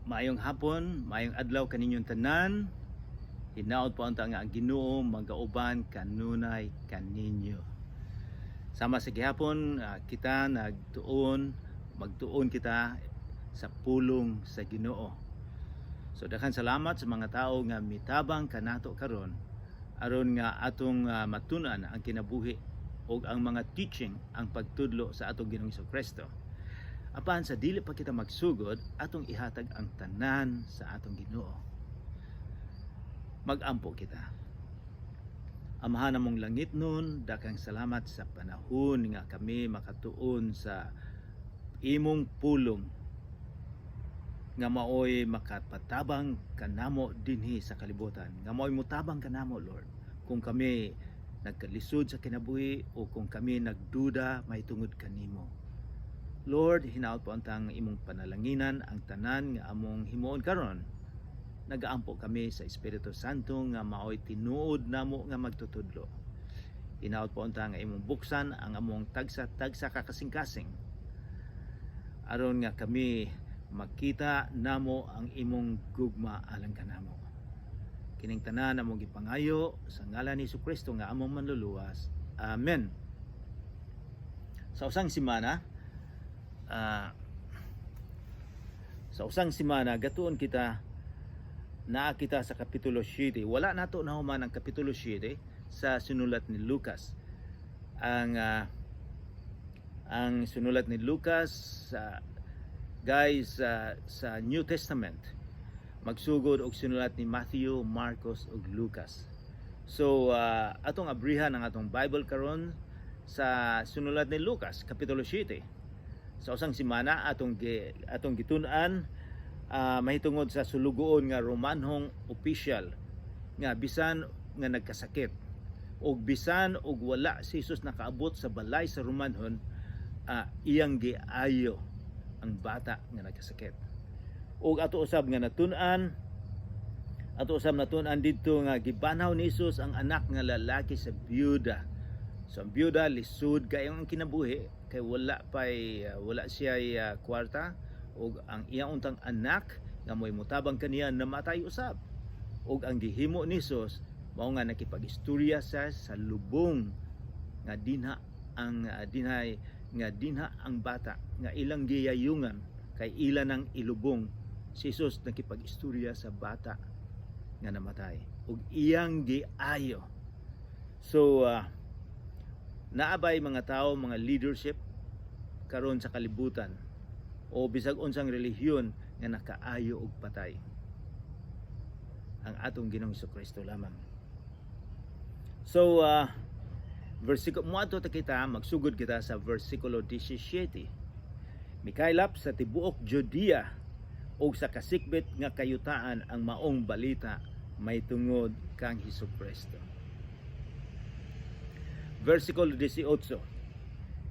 Maayong hapon, maayong adlaw kaninyong tanan. Hinaot po unta nga ang Ginoo magauban kanunay kaninyo. Sama sa gihapon, kita nagtuon, magtuon kita sa pulong sa Ginoo. So daghan salamat sa mga tao nga mitabang kanato karon aron nga atong matun-an ang kinabuhi ug ang mga teaching, ang pagtudlo sa atong Ginoong Kristo. Apan sa dili pa kita magsugod, atong ihatag ang tanan sa atong Ginoo. Magampo kita. Amahan namong langitnon, daghang salamat sa panahon nga kami makatuon sa imong pulong nga maoy makapatabang kanamo dinhi sa kalibutan. Nga maoy mutabang kanamo, Lord. Kung kami nagkalisod sa kinabuhi o kung kami nagduda mahitungod kanimo. Lord, hinaot po ang imong panalanginan ang tanan nga among himuon karon. Nagaampo kami sa Espiritu Santo nga maoy tinuod namo nga magtutudlo. Hinaot po unta nga imong buksan ang among tagsa-tagsa ka kasing-kasing aron nga kami makita namo ang imong gugma alang kanamo. Kining tanan among gipangayo sa ngalan ni Kristo nga among manluluwas. Amen. Sa usang simana gatuon kita, naa kita sa Kapitulo 7. Wala nato nahuman ang Kapitulo 7 sa sinulat ni Lucas. Ang sinulat ni Lucas sa, guys, sa New Testament magsugod og sinulat ni Matthew, Marcos ug Lucas. So atong abrihan ang atong Bible karon sa sinulat ni Lucas Kapitulo 7. Sa usang simana atong gitun-an mahitungod sa sulugoon nga Romanhong official nga bisan nga nagkasakit og bisan og wala si Jesus nakaabot sa balay sa Romanhon, iyang giayo ang bata nga nagkasakit. Ug ato usab nga natun-an, ato usab natun-an didto nga gibanhaw ni Jesus ang anak nga lalaki sa byuda. So ang byuda, lisod kayo ang kinabuhi kay wala siya kwarta ug ang iyang untang anak nga mo'y mutabang kaniya namatay usab. Ug ang gihimo ni Jesus mao nga nakipag-istorya sa lubong nga dinha ang dinhay nga dinha ang bata nga ilang giyayungan kay ila nang ilubong. Si Jesus nakipag-istorya sa bata nga namatay ug iyang giayo. So naabay mga tao, mga leadership karon sa kalibutan o bisag unsang relihiyon nga nakaayo og patay? Ang atong Ginoong Kristo lamang. So versikulo, moadto ta kita, magsugod kita sa versikulo 17. Mikaylap sa tibuok Judea ug sa kasikbit nga kayutaan ang maong balita mahitungod kang Hesus Kristo. Versikulo 18.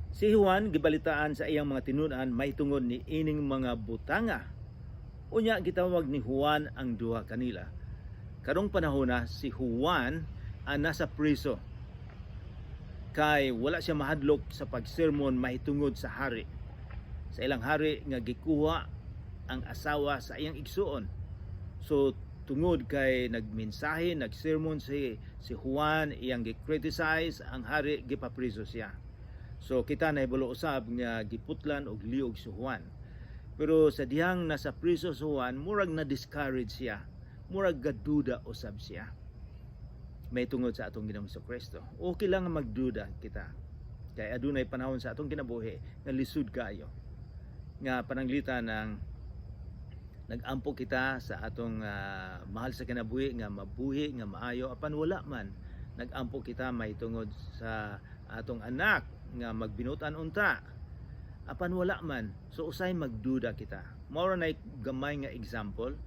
Si Juan gibalitaan sa iyang mga tinun-an mahitungod ni ining mga butanga. Unya gitawag ni Juan ang duha kanila. Karong panahona si Juan ang nasa priso kay wala siya mahadlok sa pagsermon mahitungod sa hari. Sa ilang hari nga gikuha ang asawa sa iyang igsuon. So tungod kay nagmensahe, nagsermon si Juan, iyang gi-criticize ang hari, gipapriso siya. So kita na ibalo usab nga giputlan og liog si Juan. Pero sa dihang nasa priso si Juan, murag na discourage siya. Murag gaduda usab siya mahitungod sa atong Ginoong Kristo. Okay lang nga magduda kita. Kay adunay panahon sa atong kinabuhi nga lisod kaayo. Nga pananglitan ng nagampo kita sa atong mahal sa kinabuhi nga mabuhi nga maayo, apan wala man. Nagampo kita mahitungod sa atong anak nga magbinutan unta, apan wala man. So usay magduda kita. Mao ra nay gamay nga example,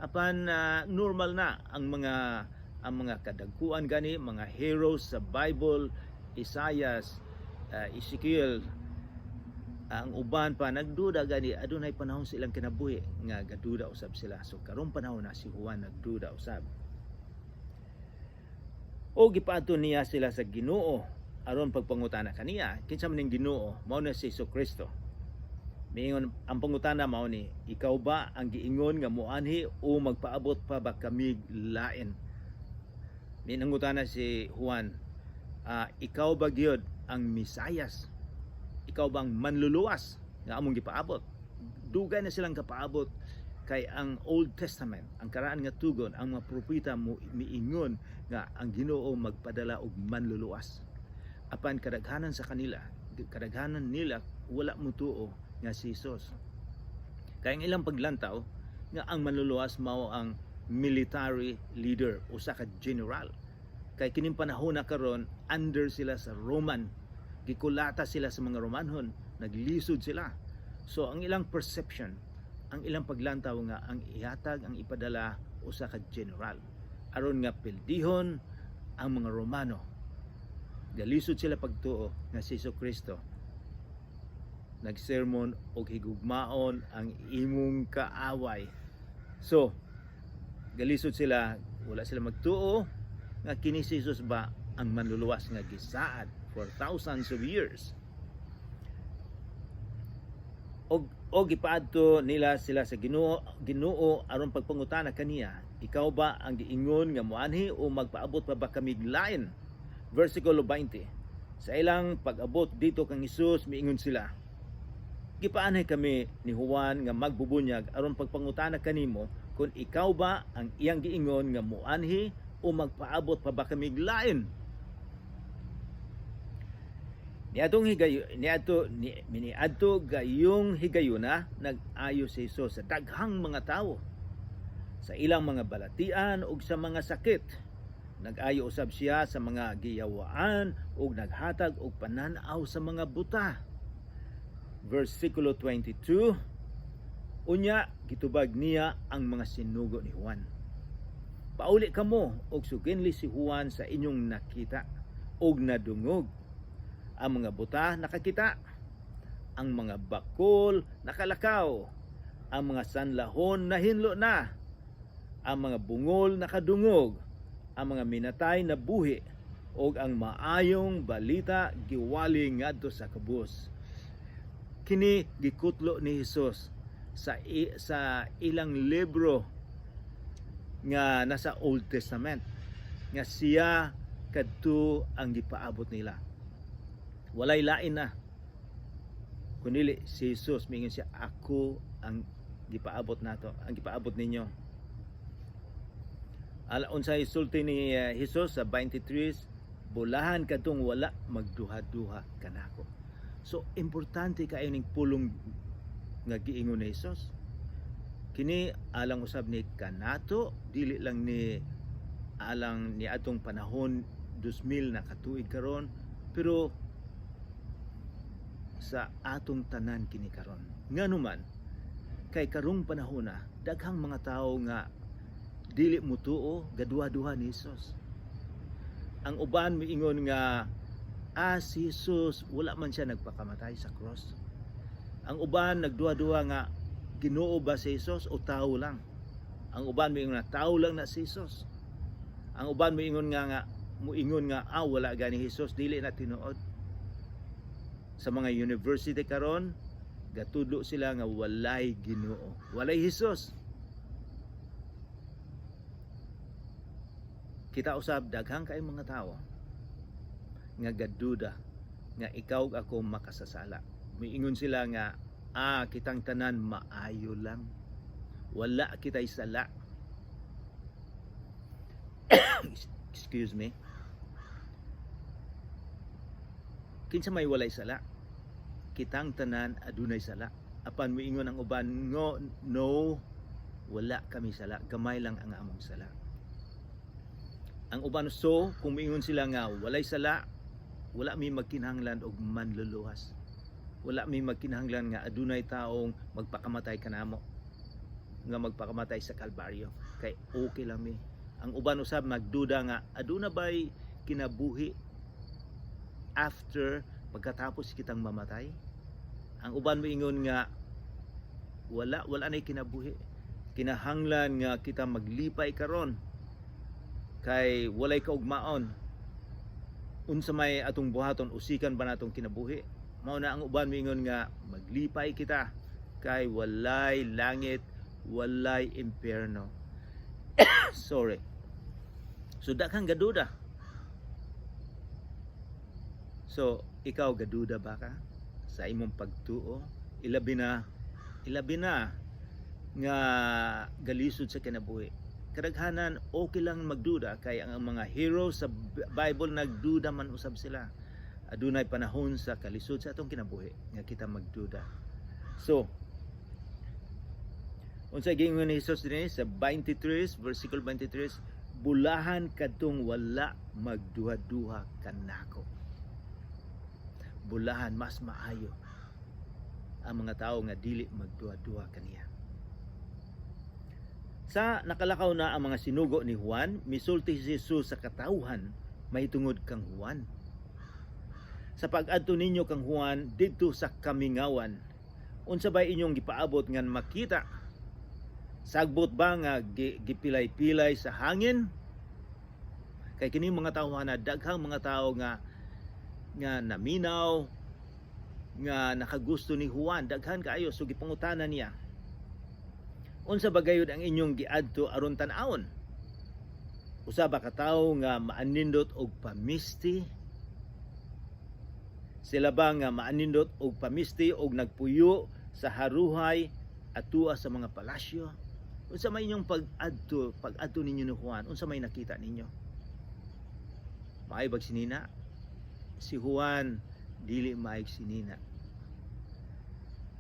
apan normal na ang mga kadagkuan gani mga heroes sa Bible, Isaiah, Ezekiel, ang uban pa, nagduda gani. Adunay panahon sa ilang kinabuhi nga gaduda usab sila. So karong panahon na si Juan nagduda usab. O gipaadto niya sila sa Ginoo aron pagpangutana kaniya. Kinsa man ning Ginoo? Mao na si Jesu Kristo. Miingon ang pangutana mao ni, "Ikaw ba ang giingon nga moanhi o magpaabot pa ba kami lain?" Minangutana si Juan, "Ikaw ba gyud ang Mesayas? Ikaw ba ang manluluwas nga among gipaabot?" Dugay na silang kapaabot kay ang Old Testament, ang Karaan nga Tugon, ang mga propeta mo miingon nga ang Ginoo magpadala og manluluwas. Apan kadaghanan sa kanila, kadaghanan nila wala motuo nga si Jesus. Kay ang ilang paglantaw nga ang manluluwas mao ang military leader, usa ka general. Kay kining panahon na karon, under sila sa Roman. Gikulata sila sa mga Romanhon, naglisod sila. So ang ilang perception, ang ilang paglantaw nga ang ihatag, ang ipadala, usa ka general aron nga pildihon ang mga Romano. Galisod sila pagtuo nga si Hesus Kristo nagsermon og higugmaon ang imong kaaway. So, galisod sila, wala sila magtuo nga kini si Jesus ba ang manluluwas nga gisaad for thousands of years. Og gipaadto nila sila sa Ginoo aron pagpangutana kaniya, "Ikaw ba ang giingon nga moanhi o magpaabot pa ba kami lain?" Versikulo 20. Sa ilang pag-abot dito kang Hesus, miingon sila, "Gipaanhi kami ni Juan nga magbubunyag aron pagpangutana kanimo kung ikaw ba ang iyang giingon nga moanhi o magpaabot pa ba kami lain." Niadtong higayo niadto ni miniadto gayong higayuna, nag-ayo si Hesus sa daghang mga tawo sa ilang mga balatian ug sa mga sakit. Nag-ayo usab siya sa mga giyawaan ug naghatag og panan-aw sa mga buta. Versikulo 22. Unya gitubag niya ang mga sinugo ni Juan, "Pauli kamo og suginli si Juan sa inyong nakita og nadungog. Ang mga buta nakakita, ang mga bakol nakalakaw, ang mga sanlahon nahinlo na, ang mga bungol nakadungog, ang mga minatay na buhi, ug ang maayong balita giwali ngadto sa kabus." Kini gikutlo ni Hesus sa ilang libro nga nasa Old Testament nga siya kadto ang gipaabot nila. Walay lain na kunili si Jesus. Miingon siya, "Ako ang gipaabot nato, ang gipaabot ninyo." Ala unsay sulti ni Jesus sa 23, "Bulahan kadtong wala magduha-duha kanako." So importante kaayo ning pulong nga giingon ni Jesus. Kini alang usab ni kanato, dili lang ni alang ni atong panahon, 2000 na katuig karon, pero sa atong tanan kini karon. Ngano man kay karong panahon na daghang mga tawo nga dili mutuo, gaduha-duha ni Jesus. Ang uban miingon nga si Jesus wala man siya nagpakamatay sa cross. Ang uban nagduha-duha nga Ginoo ba si Jesus o tao lang. Ang uban miingon nga tao lang na si Jesus. Ang uban muingon nga wala gani Jesus, dili na tinuod. Sa mga university karon, gatudlo sila nga walay Ginoo, walay Jesus. Kita usab, daghang kay mga tawo nga gaduda nga ikaw ug ako makasasala. Miingon sila nga kitang tanan maayo lang. Wala kitay sala. Excuse me. Kinsa may walay sala? Kitang tanan adunay sala. Apan miingon ang uban, "No, no, wala kami sala. Gamay lang ang among sala." Ang uban, so kung miingon sila nga walay sala, wala mi magkinahanglan og manluluwas. Wala mi magkinahanglan nga adunay taong magpakamatay kanamo, nga magpakamatay sa Kalbaryo, kay okay lang mi. Ang uban usab magduda nga aduna bay kinabuhi after, pagkatapos kitang mamatay. Ang uban moingon nga wala nay kinabuhi. Kinahanglan nga kita maglipay karon kay walay kaugmaon. Unsa may atong buhaton, usikan ba natong kinabuhi? Mao na ang uban moingon nga maglipay kita. Kay walay langit, walay impyerno. Sorry. So daghang gaduda. So ikaw, gaduda ba ka sa imong pagtuo? Ilabi na nga galisod sa kinabuhi. Kadaghanan, okay lang magduda kay ang mga hero sa Bible, nagduda man usab sila. Adunay panahon sa kalisod sa atong kinabuhi nga kita magduda. So, unsay giingon ni Jesus dinhi sa 23, versikulo 23? "Bulahan kadtong wala magduha-duha kanako." Bulahan, mas maayo ang mga tao nga dili magduha-duha kaniya. Sa nakalakaw na ang mga sinugo ni Juan, misulti si Jesus sa katawhan mahitungod kang Juan. "Sa pag-adto ninyo kang Juan didto sa kamingawan, unsa bay inyong gipaabot nga makita? Sagbot ba nga gipilay-pilay sa hangin?" Kay kini mga tawhana, daghang mga tao nga naminaw, nga nakagusto ni Juan, daghan kaayo. So gipangutana niya, "Unsa ba gayud ang inyong giadto aron tan-awon? Usa ba ka tawo nga maanindot og pamisti? Sila ba nga maanindot og pamisti og nagpuyo sa haruhay atua sa mga palasyo? Unsa may inyong pag-adto ninyo ni Juan? Unsa may nakita ninyo? Maayo bag sinina?" Si Juan dili maayog sinina.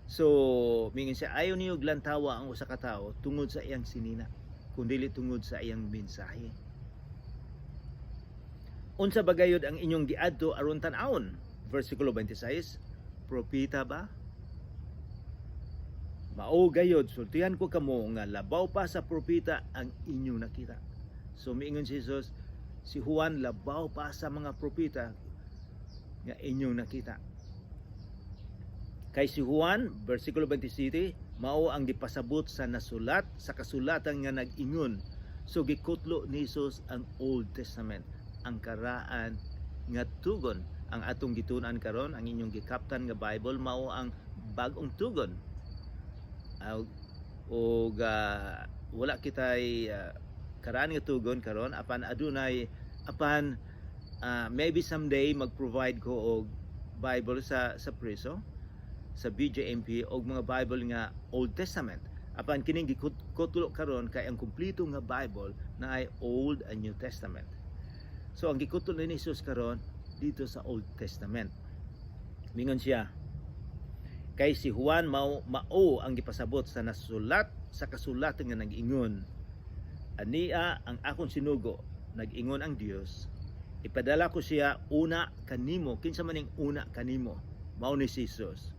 So, mingon siya, ayaw niyo lantawa ang usa ka tawo tungod sa iyang sinina, kundi tungod sa iyang mensahe. "Unsa ba gayud ang inyong giadto aron tan-awon?" Versikulo 26, "Propeta ba? Mao gayud, sultihan ko kamo nga labaw pa sa propeta ang inyong nakita." So miingon si Jesus, si Juan labaw pa sa mga propeta nga inyong nakita. Kay si Juan, versikulo 27, mao ang gipasabot sa nasulat sa kasulatan nga nag-ingon. So gikutlo ni Jesus ang Old Testament, ang karaan nga tugon. Ang atong gitun-an karon, ang inyong gikaptan nga Bible, mao ang bag-ong tugon. Og wala kitay karaan nga tugon karon, apan adunay, apan maybe someday mag-provide ko og Bible sa preso sa BJMP og mga Bible nga Old Testament. Apan kining gikutlo karon kay ang kumpleto nga Bible na ay Old and New Testament. So ang gikutlo ni Jesus karon dito sa Old Testament. Mingon siya, kay si Juan mao ang gipasabot sa nasulat sa kasulatan nga nag-ingon, "Ania ang akong sinugo, nag-ingon ang Dios, ipadala ko siya una kanimo." Kinsa man ning una kanimo? Mao ni si Jesus.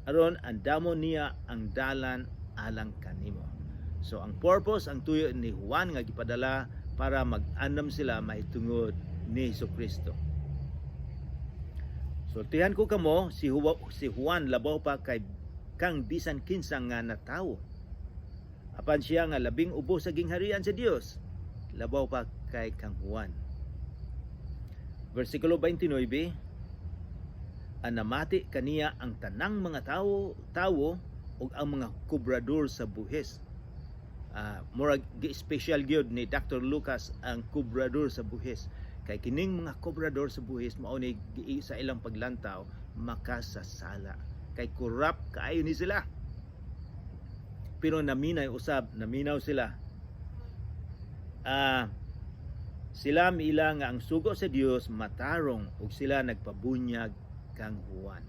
"Aron andamon niya ang dalan alang kanimo." So ang purpose, ang tuyo ni Juan nga gipadala, para mag-andam sila mahitungod ni Hesus Kristo. Sultihan ko kamo, si Juan labaw pa kay kang bisan kinsa nga natawo. Apan siya nga labing ubo sa gingharian sa Dios, labaw pa kay kang Juan. Versikulo 29, ang namati kaniya ang tanang mga tawo ug ang mga kobrador sa buhis. Murag gi-special gyud ni Dr. Lucas ang kobrador sa buhis. Kay kining mga kobrador sa buhis, mao ni sa ilang paglantaw makasasala. Kay corrupt kaayo ni sila. Pero naminay usab, naminaw sila. Sila miila nga ang sugo sa Dios matarong ug sila nagpabunyag kang Juan.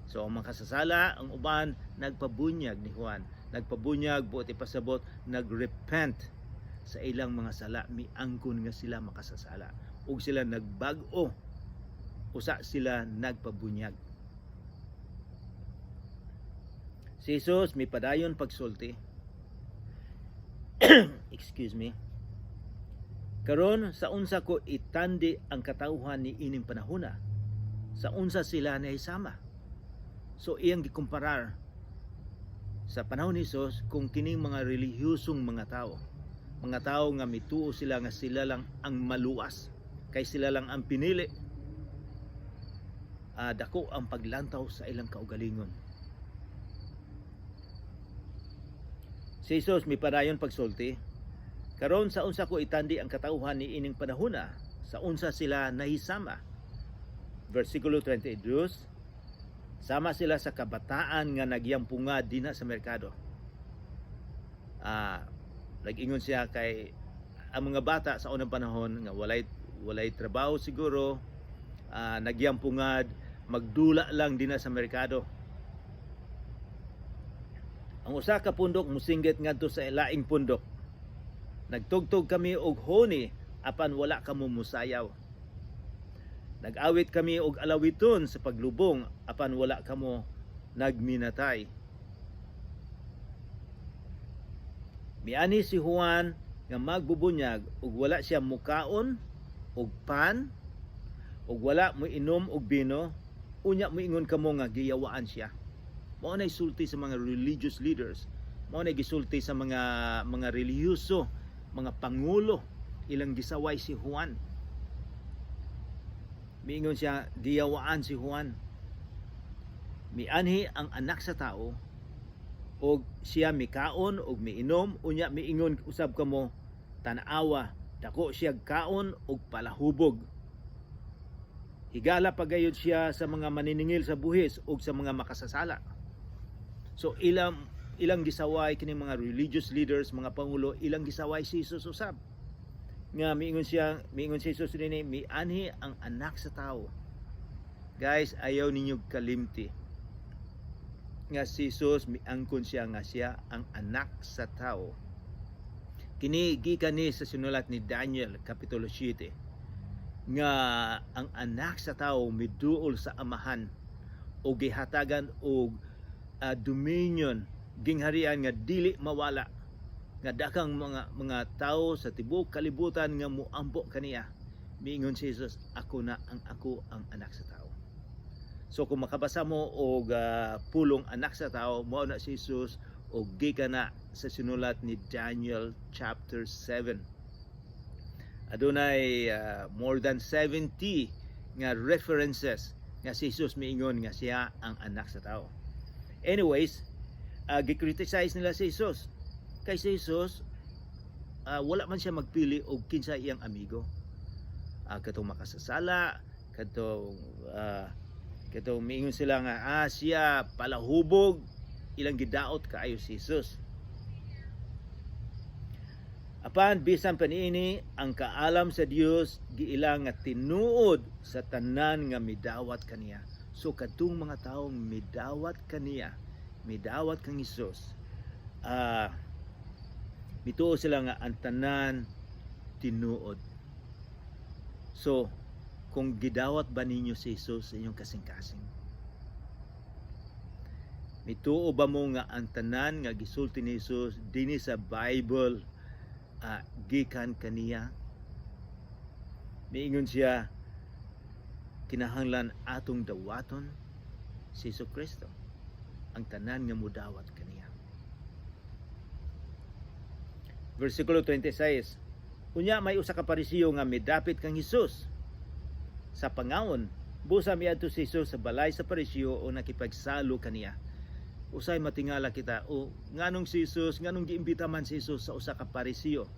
So ang makasasala, ang uban nagpabunyag ni Juan. Nagpabunyag, buot ipasabot, nagrepent sa ilang mga sala, miangkon nga sila makasasala. Ug sila nagbag-o, usa sila nagpabunyag. Si Jesus mipadayon pagsulti. Excuse me. "Karon, sa unsa ko itandi ang katawhan ni ining panahona? Sa unsa sila nahisama?" So iyang gikumparar sa panahon ni Jesus kung kining mga relihiyosong mga tao. Mga tao nga mituo sila nga sila lang ang maluwas kay sila lang ang pinili. Dako ang paglantaw sa ilang kaugalingon. Si Jesus mipadayon pagsulti, "Karon sa unsa ko itandi ang katawhan ni ining panahona, sa unsa sila nahisama?" Versikulo 32, sama sila sa kabataan nga nagyampunga dinha sa merkado. Nag-ingon siya kay ang mga bata sa unang panahon nga walay trabaho siguro, nagyampungad, magdula lang dinha sa merkado. Ang usa ka pundok musinggit ngadto sa laing pundok, "Nagtugtog kami og honey apan wala kamo musayaw. Nag-awit kami og alawiton sa paglubong apan wala kamo nagminatay." Miani si Juan nga magbubunyag ug wala siya mukaon og pan ug wala moinom og bino, unya moingon kamo nga giyawaan siya. Mao nay sulti sa mga religious leaders. Mao nay gisulti sa mga relihiyoso, mga pangulo, ilang gisaway si Juan. Miingon siya, giyawaan si Juan. Mianhi ang Anak sa Tao og siya mikaon og miinom, unya miingon usab kamo, "Tan-awa, dako siya kaon og palahubog. Higala pagayod siya sa mga maniningil sa buhis ug sa mga makasasala." So ilang gisaway kini mga religious leaders, mga pangulo, ilang gisaway si Jesus usab. Nga miingon siya, miingon si Jesus dinhi, mianhi ang Anak sa Tao. Guys, ayaw ninyo kalimti nga si Jesus miangkon siya nga siya ang Anak sa Tao. Kini gikan ni sa sinulat ni Daniel kapitulo 7 nga ang Anak sa Tao miduol sa Amahan o gihatagan og dominion, gingharian nga dili mawala, nga dakang mga tao sa tibuok kalibutan nga muampo kaniya. Miingon si Jesus, "Ako na ang ako ang Anak sa Tao." So kung makabasa mo og pulong Anak sa Tao, mao na si Jesus og gikan na sa sinulat ni Daniel chapter 7. Adunay more than 70 nga references nga si Jesus miingon nga siya ang Anak sa Tao. Anyways, gi-criticize nila si Jesus. Kay si Jesus, wala man siya magpili og kinsa iyang amigo. Katong makasasala, katong miingon sila nga siya palahubog, ilang gidaot kaayo si Jesus. Apan bisan pa niini, ang kaalam sa Dios giila nga tinuod sa tanan nga midawat kaniya. So kadtong mga taong midawat kaniya, midawat kang Hesus, mituo sila nga ang tanan tinuod. So kung gidawat ba ninyo si Jesus sa inyong kasing-kasing? Mituo ba mo nga ang tanan nga gisulti ni Jesus dinhi sa Bible gikan kaniya? Miingon siya, kinahanglan atong dawaton si Hesus Kristo, ang tanan nga mudawat kaniya. Versikulo 26. Unya may usa ka Parisiyo nga midapit kang Hesus sa pangaon. Busa miadto si Jesus sa balay sa Parisiyo o nakipagsalo kaniya. Usay matingala kita o nganong si Jesus, nganong giimbita man si Jesus sa usa ka Parisiyo?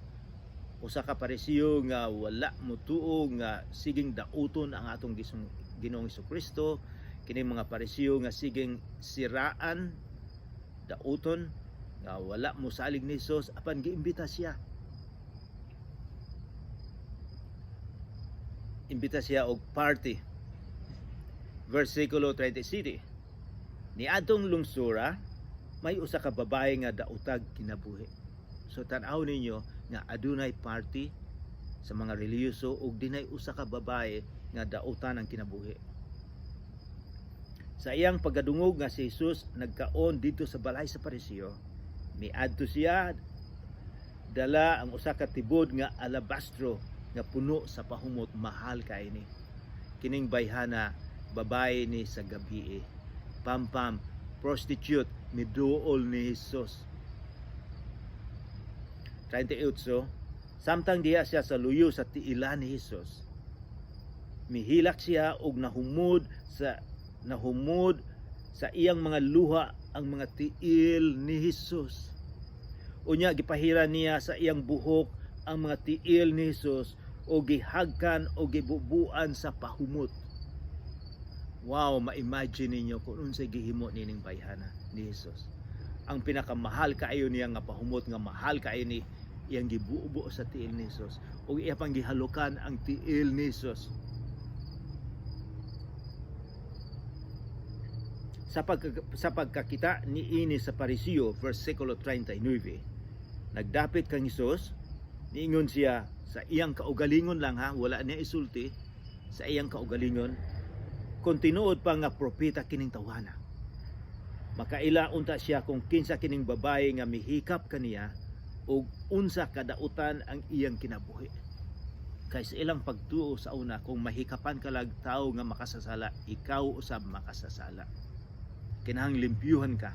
Usa ka Parisiyo nga wala motuo nga siging dauton ang atong Ginoong Kristo, kini mga Parisiyo nga siging siraan, dauton, nga wala mosalig ni Jesus, apan giimbita siya. Imbita siya og party. Versikulo 37. Niadtong lungsura may usa ka babae nga daotag kinabuhi. So tan-aw ninyo nga adunay party sa mga relihiyoso ug dinay usa ka babae nga dautan ang kinabuhi. Sa iyang pagkadungog nga si Jesus nagkaon didto sa balay sa Parisiyo, miadto siya dala ang usa ka tibod nga alabastro nga puno sa pahumot, mahal kay ni. Kining bayhana, babae ni sa gabi. Pampam, prostitute, miduol ni Jesus. 38. Samtang diha siya sa luyo sa tiilan ni Jesus, mihilak siya og nahumod sa iyang mga luha ang mga tiil ni Jesus. Unya gipahiran niya sa iyang buhok ang mga tiil ni Jesus o gihagkan o gibubuan sa pahumot. Wow, ma-imagine ninyo kung unsay gihimo nining bayhana ni Jesus. Ang pinakamahal kaayo niya nga pahumot, nga mahal kaayo ni iyang gibubo sa tiil ni Jesus ug iya pang gihalukan ang tiil ni Jesus. Sa pagkakita niini sa Pariseo, versikulo 39, nagdapit kang Hesus, niingon siya sa iyang kaugalingon lang ha, wala niya isulti, sa iyang kaugalingon, kung tinuod pa nga propeta kining tawhana, makaila unta siya kung kinsa kining babae nga mihikap kaniya ug unsa kadautan ang iyang kinabuhi. Kay sa ilang pagtuo sa una, kung mahikapan ka lag tawo nga makasasala, ikaw usab makasasala, kinahang limpyuhan ka.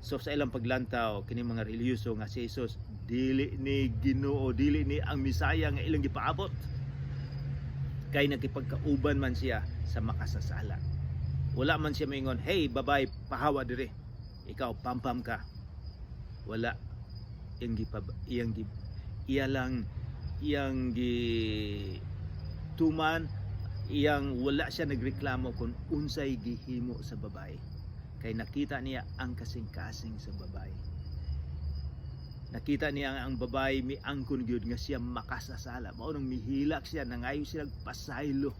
So sa ilang paglantaw kini mga relihiyoso nga si Jesus dili ni Ginoo, dili ni ang Misaya nga ilang gipaabot, kay nakipagkauban man siya sa makasasala. Wala man siya maingon, "Hey babay, pahawa dire, ikaw pampam ka." Wala. Iyang gipab iyang gi iya lang iyang gi tuman iyang wala siya nagreklamo kung unsay gihimo sa babae, kay nakita niya ang kasing-kasing sa babae. Nakita niya nga ang babae miangkon gyud nga siya makasasala, mao nang mihilak siya, nangayo siya pasaylo.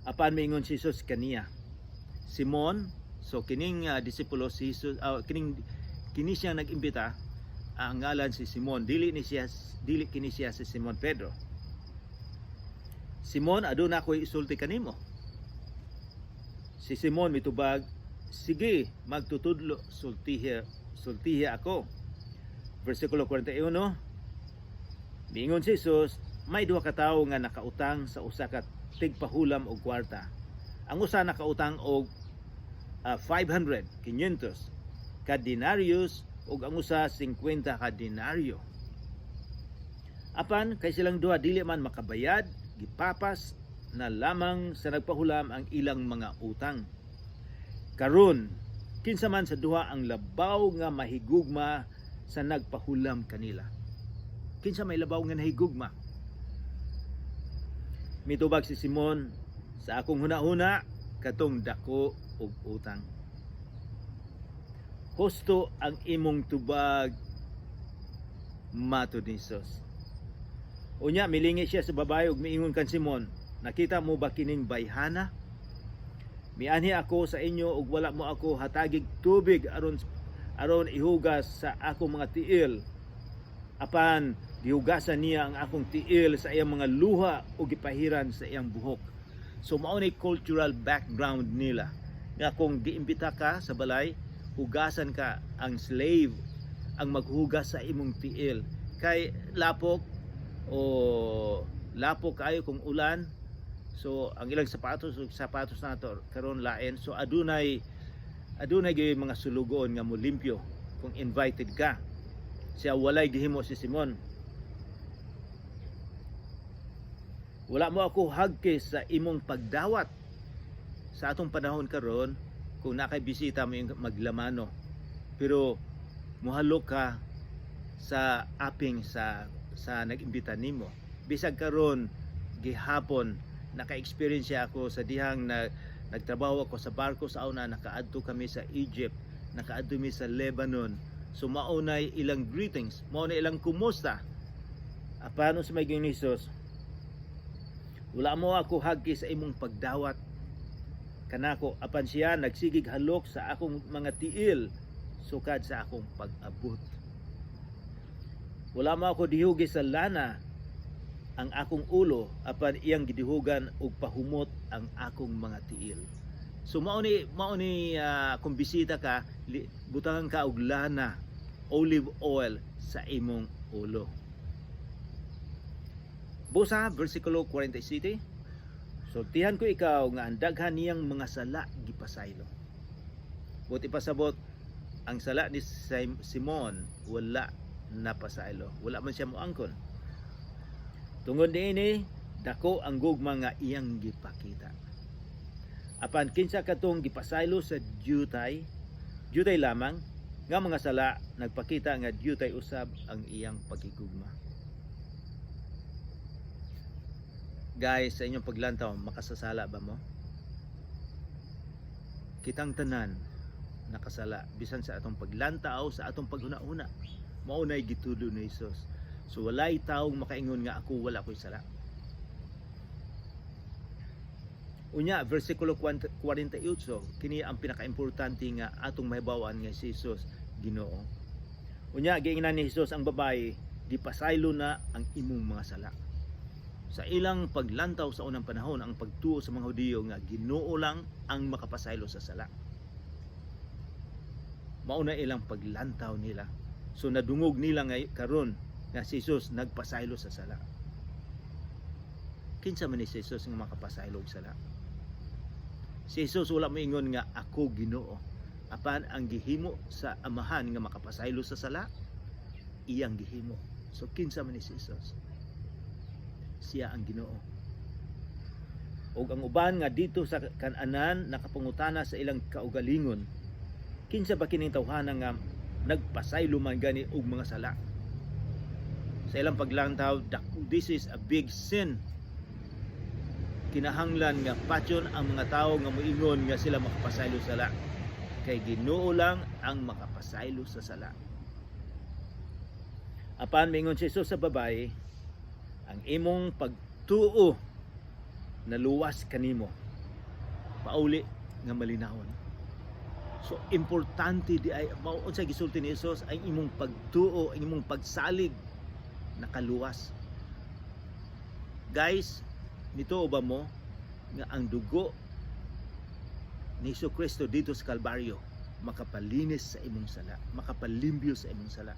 Apan miingon si Jesus kaniya, "Simon." So kining disipulo si Jesus, kining kini siya nag-imbita, ang ngalan si Simon, dili kini siya si Simon Pedro. "Simon, aduna ko'y isulti kanimo." Si Simon mitubag, "Sige, magtutudlo, sultihi, sultihi ako." Versikulo 41, miingon si Jesus, "May duha ka tawo nga nakautang sa usa ka tigpahulam og kwarta. Ang usa nakautang og 500, 500 ka denarius ug ang usa 50 ka denaryo. Apan kay silang duha dili man makabayad, gipapas na lamang sa nagpahulam ang ilang mga utang. Karon, kinsa man sa duha ang labaw nga mahigugma sa nagpahulam kanila? Kinsa may labaw nga nahigugma?" Mitubag si Simon, "Sa akong hunahuna, katong dako og utang." "Husto ang imong tubag," matod ni Jesus. Unya milingi siya sa babae ug miingon kan Simon, "Nakita mo ba kining bayhana? Mianhi ako sa inyo ug wala mo ako hatagig tubig aron aron ihugas sa akong mga tiil. Apan gihugasan niya ang akong tiil sa iyang mga luha ug gipahiran sa iyang buhok." So mao ni cultural background nila nga kung giimbita ka sa balay, hugasan ka, ang slave ang maghugas sa imong tiil kay lapok o lapok kayo kung ulan. So ang ilang sapatos ug sapatos nato karon lain. So adunay adunay gyud mga sulugoon nga molimpyo kung invited ka. Siya walay gihimo si Simon. "Wala mo ako hagkis sa imong pagdawat." Sa atong panahon karon, kung nakay bisita mo yung maglamano, pero muhalok ka sa aping sa nag-imbita nimo. Bisag karon gihapon naka-experience ako sa dihang na nagtrabaho ako sa barko sa una, nakaadto kami sa Egypt, nakaadto mi sa Lebanon. So maunay ilang greetings, maunay ilang kumusta. Apan sa may ni Jesus, "Wala mo ako hagki sa imong pagdawat kanako, apan siya nagsigig halok sa akong mga tiil sukad sa akong pag-abot. Wala mo ako dihugi sa lana ang akong ulo, apan iyang gidihugan og pahumot ang akong mga tiil." So mao ni kung bisita ka, butangan ka og lana, olive oil sa imong ulo. Busa, versikulo 47, "Sultihan ko ikaw nga ang daghan niyang mga sala gipasaylo." Buot ipasabot, ang sala ni Simon wala napasaylo. Wala man siya moangkon. Tungod niini, dako ang gugma nga iyang gipakita. Apan kinsa katong gipasaylo sa dyutay, Dyutay lamang nga mga sala, nagpakita nga dyutay usab ang iyang paghigugma. Guys, sa inyong paglantaw, makasasala ba mo? Kitang tanan nakasala bisan sa atong paglantaw, sa atong paghuna-huna. Mao nay gitudlo ni Jesus. So walay taong makaingon nga ako wala ko'y sala. Unya, versikulo 48, kini ang pinakaimportante nga atong mahibaw-an nga si Jesus Ginoo. Unya giingnan ni Jesus ang babae, "Gipasaylo na ang imong mga sala." Sa ilang paglantaw sa unang panahon, ang pagtuo sa mga Hudiyo nga Ginoo lang ang makapasaylo sa sala. Mao na ilang paglantaw nila. So nadungog nila ngay karon nga si Jesus nagpasaylo sa sala. Kinsa man ni si Jesus nga makapasaylo og sala? Si Jesus wala moingon nga ako Ginoo. Apan ang gihimo sa Amahan nga makapasaylo sa sala, iyang gihimo. So kinsa man ni si Jesus? Siya ang Ginoo. Og ang uban nga dito sa kananan nakapangutana sa ilang kaugalingon, "Kinsa ba kining tawhana nga nagpasaylo man gani og mga sala?" Sa ilang paglantaw, this is a big sin. Kinahanglan nga patyon ang mga tao nga moingon nga sila makapasaylo sa sala. Kay Ginoo lang ang makapasaylo sa sala. Apan mingon si Jesus sa babae, "Ang imong pagtuo naluwas kanimo. Pauli nga malinawon." So importante di ay mao unsa gisulti ni Jesus, ang imong pagtuo, ang imong pagsalig nakaluwas. Guys, nituo ba mo nga ang dugo ni Hesus Kristo dito sa Kalbaryo makapalinis sa imong sala, makapalimbyo sa imong sala?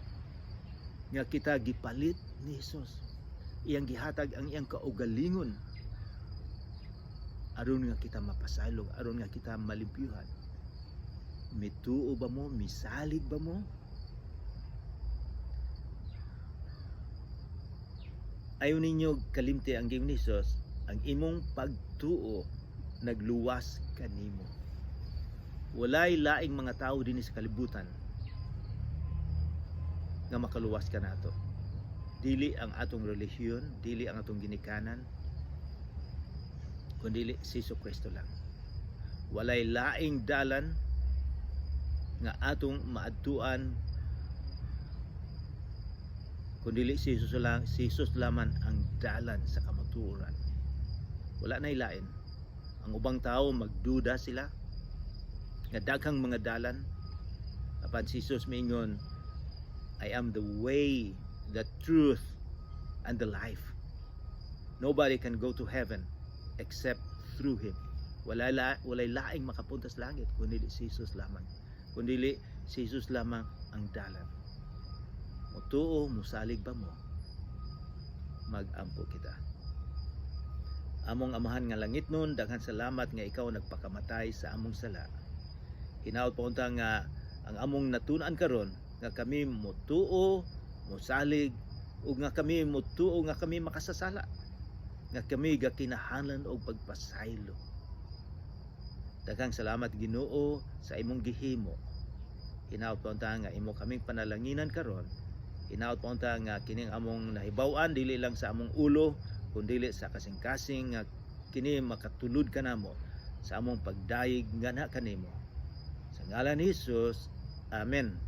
Nga kita gipalit ni Jesus. Iyang gihatag ang iyang kaugalingon aron nga kita mapasaylo, aron nga kita malimpyuhan. Mituo ba mo? Misalig ba mo? Ayaw ninyo kalimti ang giingon ni Jesus, "Ang imong pagtuo nagluwas kanimo." Walay laing mga tao dinhi sa kalibutan nga makaluwas kanato. Dili ang atong relihiyon, dili ang atong ginikanan, kundi si Hesus Kristo lang. Walay laing dalan nga atong maadtuan kundi si Jesus lang, si Jesus lamang ang dalan sa kamatuoran. Wala na lain. Ang ubang tao magduda sila nga daghang mga dalan, apan si Jesus miingon, "I am the way, the truth and the life. Nobody can go to heaven except through Him." Walay laing makapunta sa langit kundi si Jesus lamang. Kundi si Jesus lamang ang dalan. Mutuo, musalig ba mo? Mag-ampo kita. Among Amahan nga langitnon, daghan salamat nga ikaw nagpakamatay sa among sala. Hinaot pa unta nga ang among natun-an karon nga kami mutuo, musalig ug nga kami mutuo nga kami makasasala, nga kami gakinahanglan og pagpasaylo. Daghang salamat, Ginoo, sa imong gihimo. Hinaot pa unta nga imo kaming panalanginan karon. Hinaot pa unta nga kining among nahibaw-an dili lang sa among ulo kundi sa kasing-kasing, nga kini makatulod kanamo sa among pagdayeg nga na kanimo. Sa ngalan ni Jesus. Amen.